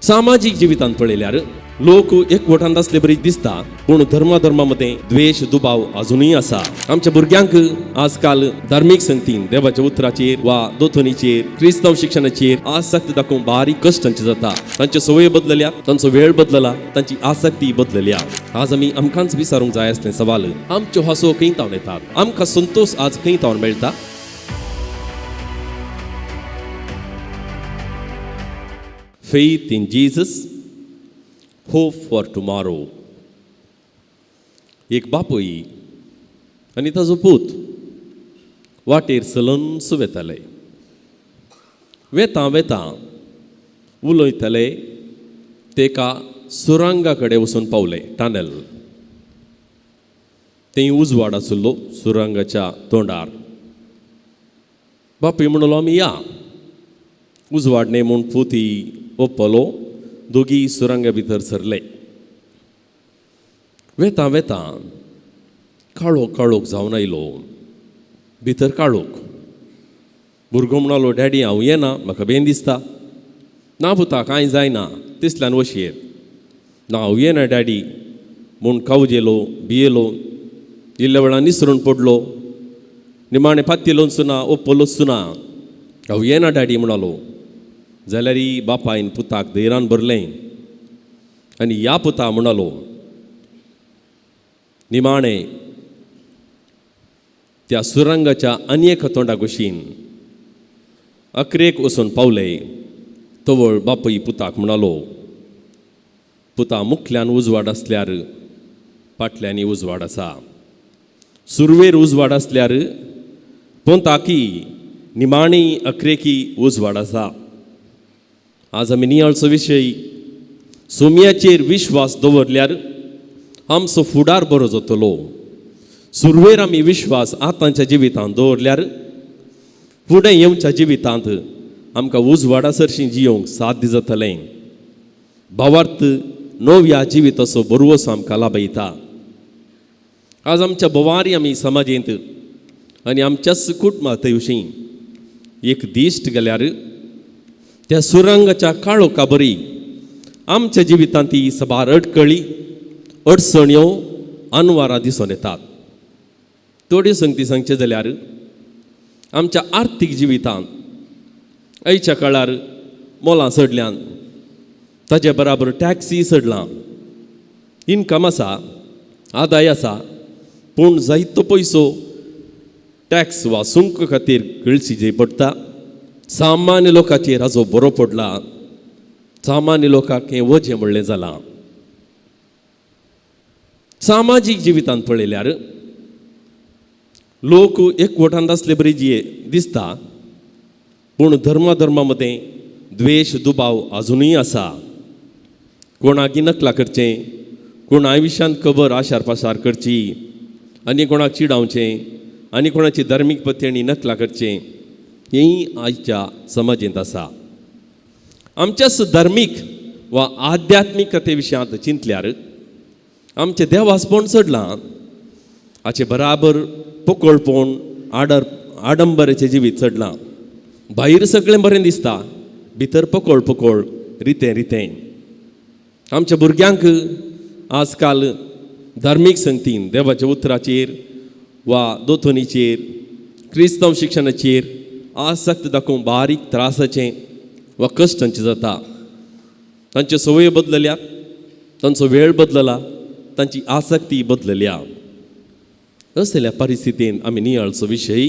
सामाजीक जिवितांत पळयल्यार लोक एकवटांत आसले बरी दिसता, पूण धर्मा मदें द्वेश दुबाव अजुनूय आसा. आमच्या भुरग्यांक आजकाल धार्मीक संगतीन देवाच्या उतराचेर वा दोतोनीचेर क्रिस्तांव शिक्षणाचेर आसक्त दाखोवंक बारीक कश्टांचे जाता. तांच्यो संवय बदलल्या, तांचो वेळ बदलला, तांची आसक्ती बदलल्या. आज आमी आमकांच विचारूंक जाय आसलें सवाल, आमच्यो हांसो खंय तावन येतात? आमकां संतोश आज खंय तावन मेळटा? Faith in Jesus, hope for tomorrow. एक बापूय आनी ताजो पूत वाटेर चलून वताले. वेता वेता उलयताले, तेका सुरंगा कडेन वचून पावले, टनल. थंय उजवाड आशिल्लो सुरंगाच्या तोंडार. बापूय म्हणलो, आमी या. उजवाड न्हय म्हूण पुती ओपलो, दोगी सुरंगा भितर सरले. वेता वेता काळोख काळोख जावन आयलो, भितर काळोख. भुरगो म्हणालो, डॅडी हांव येना, म्हाका बेन दिसता. ना पुता, कांय जायना, तिसल्यान वशयेत. ना, हांव येना डॅडी म्हूण कावजेलो, भियेलो, इल्ल्या वेळान निसरून पडलो. निमाणें पात्येलोच ना, ओपलोच ना. हांव येना डॅडी म्हणालो. जाल्यार बापायन पुताक धैरान भरलें आनी ह्या पुता म्हणालो. निमाणें त्या सुरंगाच्या आनी एका तोंडा कुशीन अकरेक वचून पावले. तवळ बापूय पुताक म्हणालो, पुता, मुखल्यान उजवाड आसल्यार फाटल्यानी उजवाड आसा. सुरवेर उजवाड आसल्यार पोंताकी निमाणी अकरेकी उजवाड आसा. आज आमी नियाळचो विशय, सोम्याचेर विश्वास दवरल्यार आमचो फुडार बरो जातलो. सुरवेर आमी विश्वास आतांच्या जिवितांत दवरल्यार फुडें येवच्या जिवितांत आमकां उजवाडा सरशीं जियोंक साध्य जातलें. भावार्थ नव्या जिविताचो बरवस आमकां लाभयता. आज आमच्या भोवारी आमी समाजेंत आनी आमच्याच कुटुंबात विशीं एक दिश्ट गेल्यार त्या सुरंगाच्या काळोखा बरी आमच्या जिवितांत ती सबार अडकळी, अडचण्यो, अनवारां दिसून येतात. थोड्यो संगती सांगचें जाल्यार आमच्या आर्थीक जिवितांत आयच्या काळार मोलां चडल्यान, ताजे बराबर टॅक्सी चडलां. इनकम आसा, आदाय आसा, पूण जायतो पयसो टॅक्स वा सुंक खातीर गळसी जे पडटा. सामान्य लोकांचेर हाजो बरो पडला. सामान्य लोकांक हें वजें म्हणलें जालां. सामाजीक जिवितांत पळयल्यार लोक एकवटांत आसले बरी जी दिसता, पूण धर्मा धर्मा मदें द्वेश दुबाव अजुनूय आसा. कोणाक नकला करचें, कोण आयुश्यांत खबर आशार पासार करची आनी कोणाक चिडावचें आनी कोणाची धार्मीक पत्तेणी नकला करचें, हेंय आयच्या समाजेंत आसा. आमच्याच धार्मीक वा आध्यात्मिकते विशयांत चिंतल्यार आमचें देवासपण चडलां, हाचे बराबर पोकळपण, आडंबराचें जिवीत चडलां. भायर सगळें बरें दिसता, भितर पोकळ पोकळ, रितें रितें. आमच्या भुरग्यांक आजकाल धार्मीक संगतीन देवाच्या उतराचेर वा दोतोनीचेर क्रिस्तांव शिक्षणाचेर आसक्त दाखोवंक बारीक त्रासाचें वा कश्टांचें जाता. तांच्यो संवय बदलल्या, तांचो वेळ बदलला, तांची आसक्ती बदलल्या. असल्या परिस्थितीन आमी नियाळचो विशय,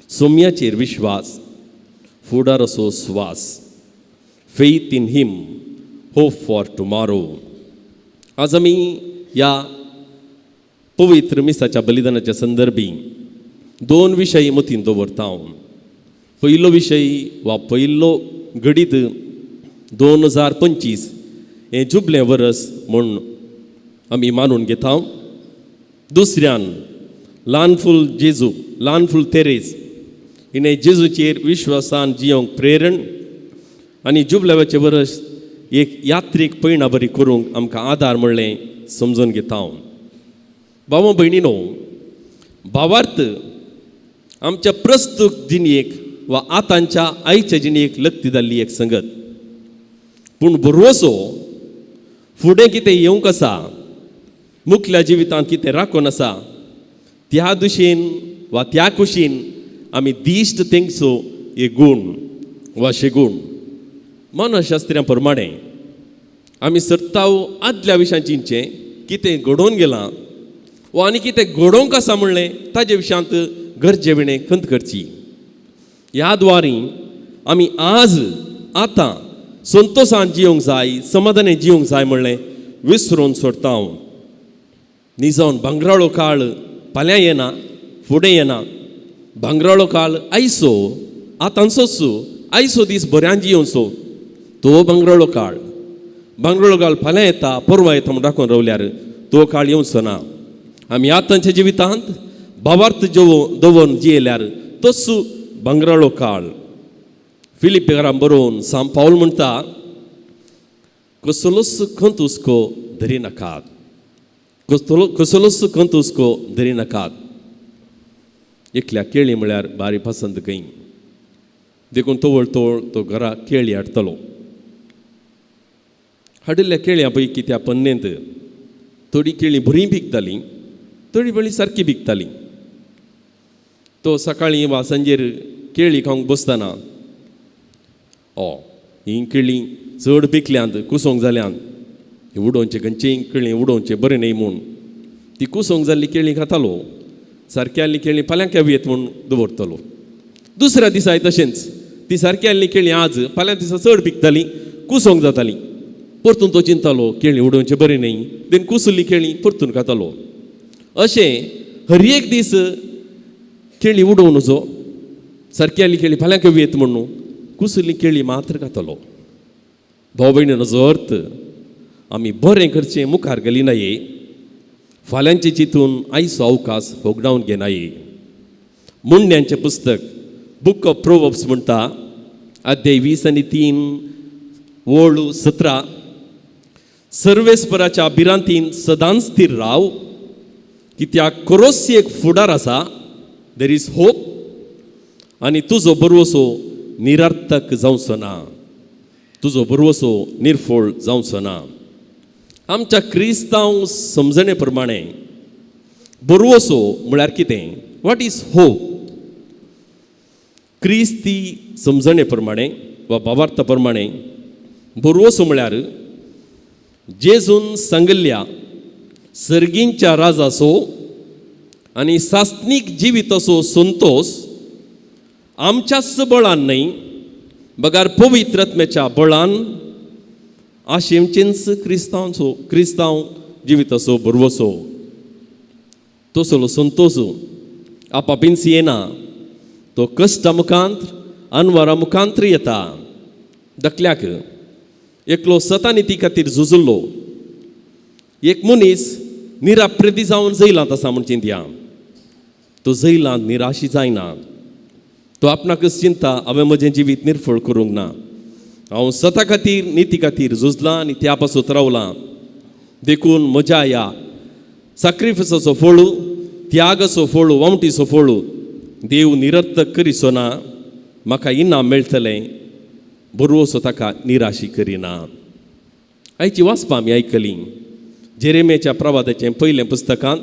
सोम्याचेर विश्वास, फुडार असो स्वास. Faith in him, hope for tomorrow. आज आमी ह्या पवित्र मिसाच्या बलिदानाच्या संदर्भी दोन विशय मतींत दवरता. पयलो विशय वा पयलो घडीत 2025 हें जुबलें वरस म्हूण आमी मानून घेता. दुसऱ्यान ल्हानफूल जेजू, ल्हानफूल तेरेज हिणें जेजूचेर विश्वासान जियोंक प्रेरण आनी जुबलेवाचें वरस एक यात्रीक पयणा बरी करूंक आमकां आदार म्हणलें समजून घेता. भाव भयणीनो, भावार्थ आमच्या प्रस्तूत जिणेक वा आतांच्या आयच्या जिणेक लक्ती जाल्ली एक संगत. पूण भरवसो फुडें कितें येवंक आसा, मुखल्या जिवितांत कितें राखून आसा, त्या दुशेन वा त्या कुशीन आमी दिश्ट तेंगचो एक गूण वा शेगूण. मनशास्त्र्या प्रमाणें आमी सरताव आदल्या विशयांचें कितें घडोवन गेलां वा आनी कितें घडोवंक आसा म्हणलें ताजे विशयांत गरजे विणें खंत करची. ह्या द्वारी आमी आज आतां संतोशान जिवंक जाय, समाधाने जिवंक जाय म्हणलें विसरून सोडता. हांव निजावन भांगराळो काळ फाल्यां येना, फुडें येना. भांगराळो काळ आयसो आतांचोच, आयसो दीस बऱ्यान जियोवचो तो भांगराळो काळ. भांगराळो काळ फाल्यां येता परवां येता म्हूण राखून रावल्यार तो काळ येवचो ना. आमी आतांच्या जिवितांत भावार्थ दवरून जियेल्यार तोच भांगराळो काळ. फिलिपेरां बरोवन सांत पावल म्हणटा, कसलोच खंत हुस्को धरी नाकात, कसलोच खंत हुस्को धरी नाकात. एकल्या केळी म्हळ्यार बारी पसंत खंय, देखून तवळ तवळ तो घरा केळी हाडटलो. हाडिल्ल्या केळयां पैकी त्या पन्नेंत थोडी केळीं बरीं पिकतालीं, थोडी बरी सारकी पिकतालीं. तो सकाळीं वा सांजेर केळी खावंक बसतना, ओ हीं केळीं चड पिकल्यांत, कुसोंक जाल्यांत, उडोवचें खंयचीय केळीं उडोवचें बरें न्हय म्हूण ती कुसोंक जाल्ली केळीं खातालो. सारकी आसली केळीं फाल्यां केवयेत म्हूण दवरतलो. दुसऱ्या दिसाय तशेंच ती सारकी आसली केळीं आज फाल्यां दिसा चड पिकतालीं, कुसोंक जातालीं. परतून तो चिंतालो केळीं उडोवचें बरें न्हय, देन कुसुल्ली केळीं परतून खातालो. अशें हर एक दीस केळीं उडोवन वचो, सारकी आसली केळीं फाल्यां केवयेत म्हूण कुसुल्ली केळीं मात्र खातालो. भाव भयणीचो अर्थ आमी बरें करचें मुखार घालिनाये, फाल्यांचे चिंतून आयचो अवकाश होगडावन घेनाये. मुंड्यांचें पुस्तक बूक ऑफ प्रोवर्ब्स म्हणटा, अध्याय 20 आनी 3 ओळ 17, सर्वेस्पराच्या भिरांतीन सदांच स्थीर राव, कित्याक खरोच एक फुडार आसा, there is hope, आनी तुजो भरवसो निरार्थक जावचो ना, तुजो भरवसो निर्फळ जावचो ना. आमच्या क्रिस्तांव समजणे प्रमाणे भरवसो म्हळ्यार कितें? What is hope? क्रिस्ती समजणे प्रमाणे वा भावार्था प्रमाणे भरवसो म्हळ्यार जेजून सांगिल्ल्या सर्गींच्या राजाचो आनी सासणीक जिविताचो संतोश आमच्याच बळान न्हय बगार पवित्र आत्म्याच्या बळान आशेमचेंच क्रिस्तांवचो क्रिस्तांव जिविताचो भरवसो. तसलो संतोश आपापींच येना, तो कश्टा मुखांत अनवरा मुखांत येता. धाकल्याक एकलो सतानिती खातीर झुजुल्लो एक मनीस निराप्रेती जावन जैलांत आसा म्हूण चिंतया. तो जैलांत निराशी जायना, तो आपणाकच चिंता हांवें म्हजें जिवीत निर्फळ करूंक ना, हांव सता खातीर निती खातीर झुजलां आनी त्या पासून रावलां, देखून म्हज्या ह्या साक्रिफिसाचो फळू, त्यागाचो फळू, वामटीचो फळू देव निरर्थक करिचो ना, म्हाका इनाम मेळटलें. बरोवचो ताका निराशी करिना. आयची वाचपां आमी आयकली जेरेमियाच्या प्रवादाचें पयलें पुस्तकांत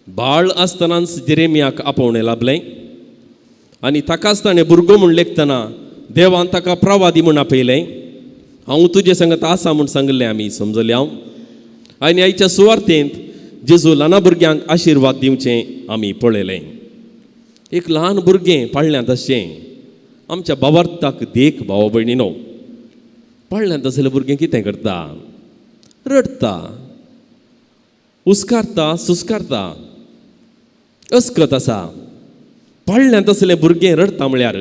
बाळ आसतनाच जेरेमियाक आपोवणें लाभलें आनी ताकाच ताणें भुरगो म्हूण लेखतना देवान ताका प्रवादी म्हूण आपयलें. हांव तुजे संगत आसा म्हूण सांगिल्लें आमी समजलें हांव. आनी आयच्या सुवार्थेंत जेजू ल्हाना भुरग्यांक आशिर्वाद दिवचें आमी पळयलें. एक ल्हान भुरगें पाळण्यांत आसचें आमच्या भावार्थाक देख भाव भयणीनो. पाळण्यांत आसलें भुरगें कितें करता? रडटा, हुस्कारता, सुस्कारता, अस्कत आसा. पाळण्यांत आसलें भुरगें रडटा म्हळ्यार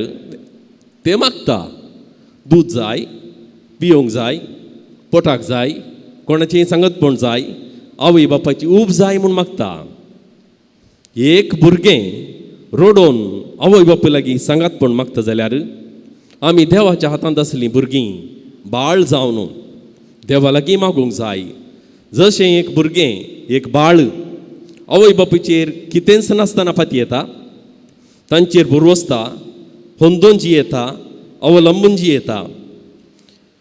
तें मागता, दूद जाय, पियोंक जाय, पोटाक जाय, कोणाचें सांगतपण जाय, आवय बापायची ऊब जाय म्हूण मागता. एक भुरगें रडोवन आवय बापाय लागीं सांगातपण मागता जाल्यार आमी देवाच्या हातांत आसलीं भुरगीं बाळ जावन देवा लागीं मागूंक जाय. जशें एक भुरगें एक बाळ आवय बापायचेर कितेंच नासतना फाती येता, तांचेर भरवसता, होंदोन जी येता, अवलंबून जी येता.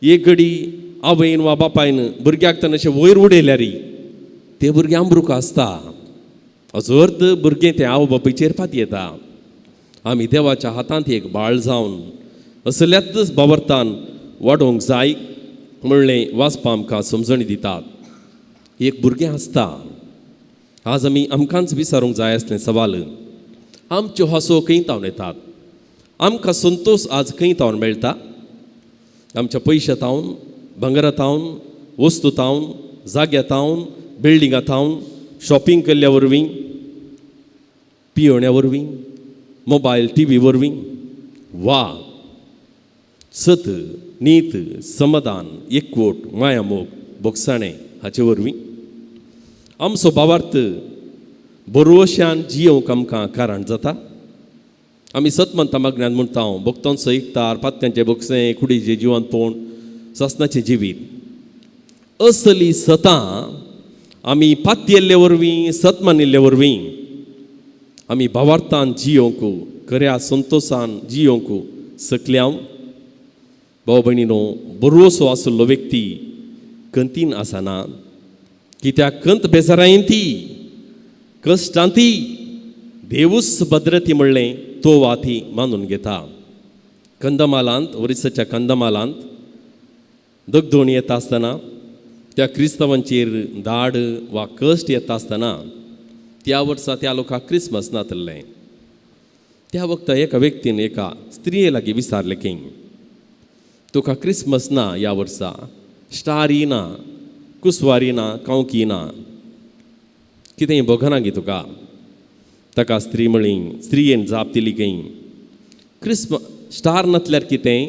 एक घडी आवयन वा बापायन भुरग्याक ताणें अशें वयर उडयल्यार ते भुरगें आमरूक आसता. हाचो अर्थ भुरगें तें आवय बापायचेर पातयेता. आमी देवाच्या हातांत एक बाळ जावन असल्याच भावार्थान वाडोवंक जाय म्हणलें वाचपा आमकां समजणी दितात. एक भुरगें आसता. आज आमी आमकांच विचारूंक जाय आसलें सवाल, आमच्यो हांसो खंय तावन येतात? आमकां संतोश आज खंय तावन मेळटा? आमच्या पयशा तावन, भांगरा तावन, वस्तू तावन, जाग्या तावन, बिल्डिंगा तावन, शॉपिंग केल्ल्या वरवीं, पियोण्या वरवीं, मोबायल टीव्ही वरवीं, वा सत, नीत, समाधान, एकवट, मायामोग, भोगसाणें हाचे वरवीं आमचो भावार्थ बरोवश्यान जियोवंक आमकां कारण जाता. आमी सतमंता मागण्यान म्हणटा, भक्तांचो एकतार, पात्यांचें भोगसें, कुडीचें जिवनपण, सासनाचें जिवीत. असली सतां आमी पातयेल्ले वरवीं, सत मानिल्ले वरवीं आमी भावार्थान जियोवंक, खऱ्या संतोशान जियोवंक सकल्या. भाव भयणीनो, बरोसो आशिल्लो व्यक्ती कंतीन आसना, कित्याक कंत बेजारायन ती कश्टांती देवूच भद्रती म्हणलें तो वा ती मानून घेता. कंदमालांत, ओरिसाच्या कंदमालांत दगदोण येता आसतना, त्या क्रिस्तांवांचेर दाड वा कश्ट येता आसतना त्या वर्सा त्या लोकांक क्रिसमस नातल्लें. त्या वखता एका व्यक्तीन एका स्त्रिये लागीं विचारलें की तुका क्रिसमस ना ह्या वर्सा, स्टारी ना, कुसवारी ना, कावकी ना, कितेंय भोगना गी तुका? ताका स्त्री म्हळी, स्त्रियेन जाप दिली की क्रिस्म स्टार नातल्यार कितें,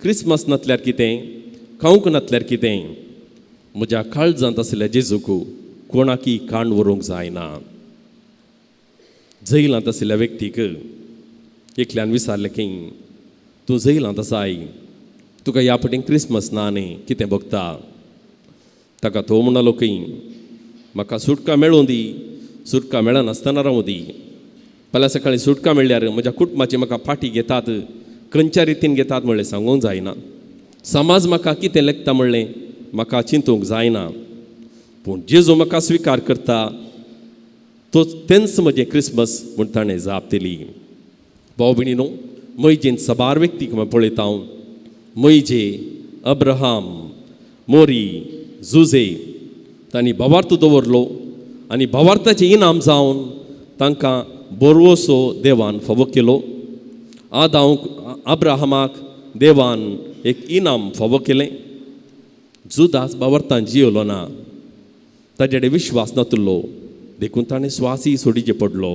क्रिसमस नातल्यार कितें, खावंक नातल्यार कितें, म्हज्या काळजांत आशिल्ल्या जेजूक कोणाकी काण व्हरूंक जायना. जैलांत आशिल्ल्या व्यक्तीक एकल्यान विचारलें की तूं जैलांत आसाय, तुका ह्या फावटीं क्रिसमस ना न्ही, कितें भोगता? ताका तो म्हणलो की म्हाका सुटका मेळूं दी, सुटका मेळनासतना रावूं दी. फाल्यां सकाळीं सुटका मेळ्ळ्यार म्हज्या कुटुंबाची म्हाका फाटी घेतात, खंयच्या रितीन घेतात म्हणलें सांगूंक जायना. समाज म्हाका कितें लेखता म्हणलें म्हाका चिंतूंक जायना, पूण जेजू म्हाका स्विकार करता तो तेंच म्हजें क्रिसमस म्हूण ताणें जाप दिली. भाव भयणीनो, म्हजेन साबार व्यक्तीक हांव पळयता. म्हजे अब्राहम, मोरी, जुजे तांणी भावार्थ दवरलो आनी भावार्थाचें इनाम जावन तांकां बरवसो देवान फावो केलो. आदांक, अब्राहमाक देवान एक इनाम फावो केलें. जुदास भावार्थान जियेलो ना, ताजे कडेन विश्वास नातलो, देखून ताणें स्वासय सोडीचे पडलो.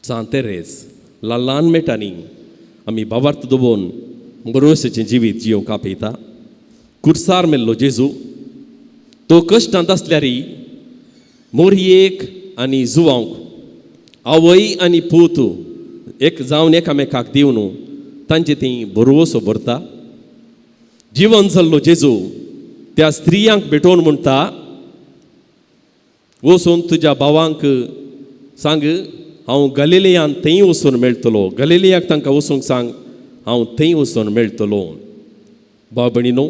सांत तेरेज ल्हान ल्हान मेटांनी आमी भावार्थ दवरून बरोवशाचें जिवीत जियोवंक आपयता. कुर्सार मेल्लो जेजू तो कश्टांत आसल्यार मोरयेक आनी जुवांक, आवय आनी पूत एक जावन एकामेकाक दिवन तांचे ती बरोवसो भरता. जिवन जाल्लो जेजू त्या स्त्रियांक भेटोवन म्हणटा, वचून तुज्या भावांक सांग हांव गलिलियान थंय वचून मेळटलो, गलिलियाक तांकां वचूंक सांग, हांव थंय वचून मेळटलो. भाव भयणीनो,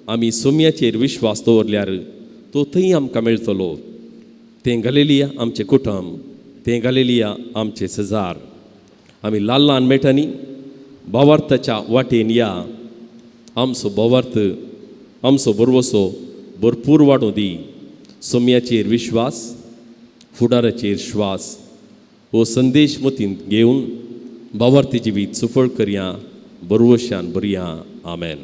आमी सोम्याचेर विश्वास दवरल्यार तो थंय आमकां मेळटलो. तें गलिलिया आमचें कुटुंब, तें गलिलिया आमचें शेजार. आमी ल्हान ल्हान मेटांनी भावार्थाच्या वाटेन या. आमचो भावार्थ, आमचो भरवसो भरपूर वाडूं दी. सोम्याचेर विश्वास, फुडाराचेर श्वास हो संदेश मतींत घेवन भावार्थी जिवीत सुफळ करया, बरवशान भरया. आमेन.